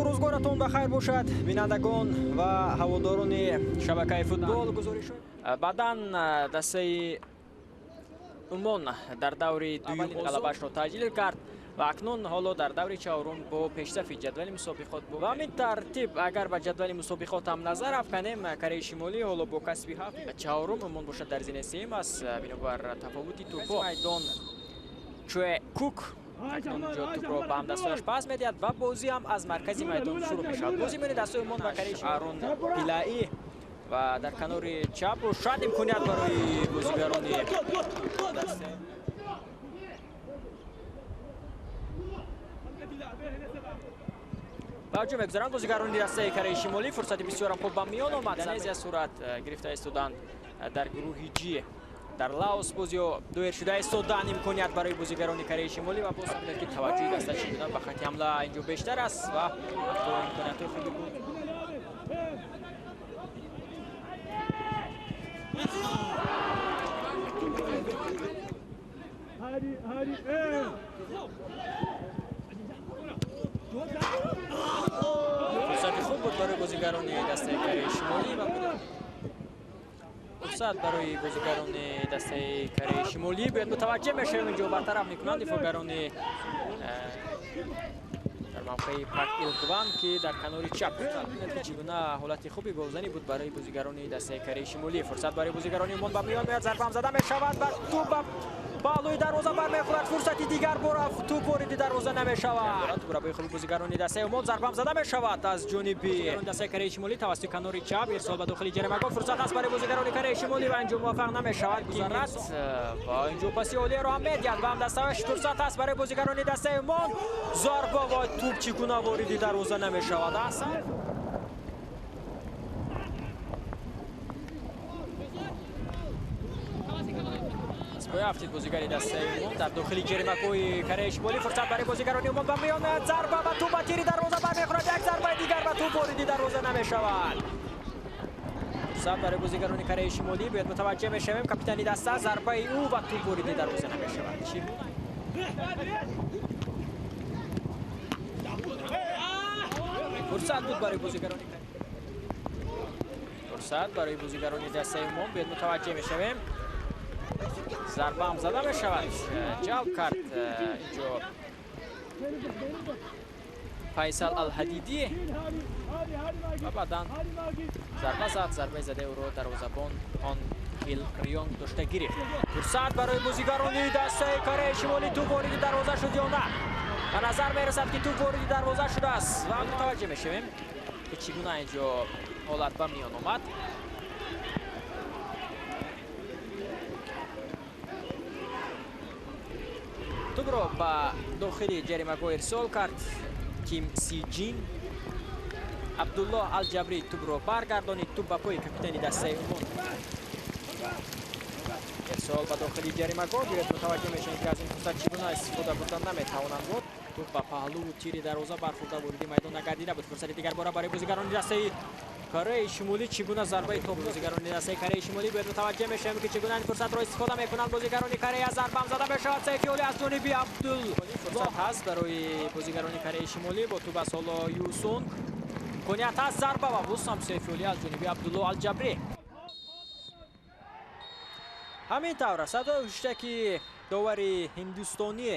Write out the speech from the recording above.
Рӯзгоратон ба хайр бошад, бинандагон ва ҳаводорони шабакаи футбол. Гузориш баъдан дастаи Умон дар даври дуюм ғалабаашро таъҷил кард ва акнун ҳоло дар даври чаҳорум бо пешсафи ҷадвали мусобиқот бо ҳамин тартиб агар ба ҷадвали мусобиқот ҳам назар афканем, Кореяи Шимолӣ ҳоло бо касби 7 чаҳорум, Умон бошад дар зинаи сеюм аст. Бинобар тафовути тӯпҳо майдон Чуэ Кук акнун ҷо тӯпро ба ҳамдастонаш пас медиҳад ва бозӣ ҳам аз маркази майдон шурӯъ мешавад. Бозӣ миёни дастаи Умон ва Кореяи Арон Пилаӣ ва дар канори чап шояд имконият барои бозигарони ба ҳуҷум мегузаранд. Бозигарони дастаи Кореяи Шимолӣ фурсати бисёрам хуб ба миён омад. Индонезия сурат гирифта истоданд дар гурӯҳи Ҷи. Дар Лаос бозиҳо доир шуда истоданд. Имконият барои бозигарони Кореяи Шимолӣ ва боз бинед ки таваҷҷӯҳи даста чӣ гуна ба хати ҳамла инҷо бештар аст ва ҳатто имкониятҳои хубе буд. Фурсати хуб буд барои бозигарони дастаи Кореяи Шимолӣ ва фурсат барои бозигарони дастаи Кореяи Шимолӣ. Бояд мутаваҷҷеҳ мешавем, инҷо бартараф мекунанд дифоъгарони дар мавқеи Пак Илгван ки дар канори чап. Бинед ки чӣ гуна ҳолати хуби голзанӣ буд барои бозигарони дастаи Кореяи Шимолӣ. Фурсат барои бозигарони Умон ба миён меояд, зарба ҳам зада мешавад ва тӯп ба паҳлӯи дарвоза бармехӯрад. Фурсати дигар бора тӯп вориди дарвоза намешавад. Тӯбрабои хуби бозигарони дастаи Умон, зарба ҳам зада мешавад аз ҷониби дастаи Кореяи Шимолӣ тавассути канори чап. Ирсол ба дохили ҷаримагоҳ, фурсат аст барои бозигарони Кореяи Шимолӣ ва инҷо муваффақ намешавад. Гузарад ва инҷо паси олиеро ҳам медиҳад ва ҳам дастааш. Фурсат аст барои бозигарони дастаи Умон. Зарба ва тӯп чӣ гуна вориди дарвоза намешавад. Аҳсан. Афтид бозигари дастаи Умон дар дохили ҷаримагоҳи Кореяи Шимолӣ. Фурсат барои бозигарони Умон ба миён меояд. Зарба ва тӯп ба тири дарвоза бармехӯрад. Як зарбаи дигар ва тӯп вориди дарвоза намешавад. Фурсат барои бозигарони Кореяи Шимолӣ. Бояд мутаваҷҷеҳ мешавем, капитани даста, зарбаи ӯ ва тӯп вориди дарвоза намешавад. Чӣ фурсат буд барои бозигарони, фурсат барои бозигарони дастаи Умон. Бояд мутаваҷҷеҳ мешавем, зарба ҳам зада мешавад. Ҷалб кард инҷо Файсал Алҳадидӣ ва баъдан зарба зад. Зарбаи задаи ӯро дарвозабон Хон Ил Рионг дошта гирифт. Фурсат барои бозигарони дастаи Кореяи Шимолӣ. Тӯп вориди дарвоза шуд ё на? Ба назар мерасад ки тӯп вориди дарвоза шудааст ва мутаваҷҷеҳ мешавем ки чӣ гуна инҷо ҳолат ба миён омад. Тӯпро ба дохили ҷаримагоҳ ирсол кард Ким Си Ҷин. Абдуллоҳ Алҷабрӣ тӯпро баргардонид. Тӯп ба пои капитани дастаи Умон. Ирсол ба дохили ҷаримагоҳ. Биёед мутаваҷҷеҳ мешавем ки аз ин фурсат чӣ гуна истифода бурда наметавонанд буд. Тӯп ба паҳлӯву тири дарвоза бархӯрда вориди майдон нагардида буд. Фурсати дигар бора барои бозигарони дастаи Кореяи Шимолӣ. Чӣ гуна зарбаи топ бозигарони дастаи Кореяи Шимолӣ. Бояд мутаваҷҷеҳ мешавем ки чӣ гуна ин фурсатро истифода мекунанд бозигарони Корея. Зарба ҳам зада мешавад. Сайфи олӣ аз ҷониби Абдул. Фурсат ҳаст барои бозигарони Кореяи Шимолӣ бо тӯп аз ҳоло Юсунг. Имконият ҳаст, зарба ва боз ҳам сайфи олӣ аз ҷониби Абдуллоҳ Алҷабрӣ. Ҳамин тавр садои ҳуштаки довари ҳиндустонӣ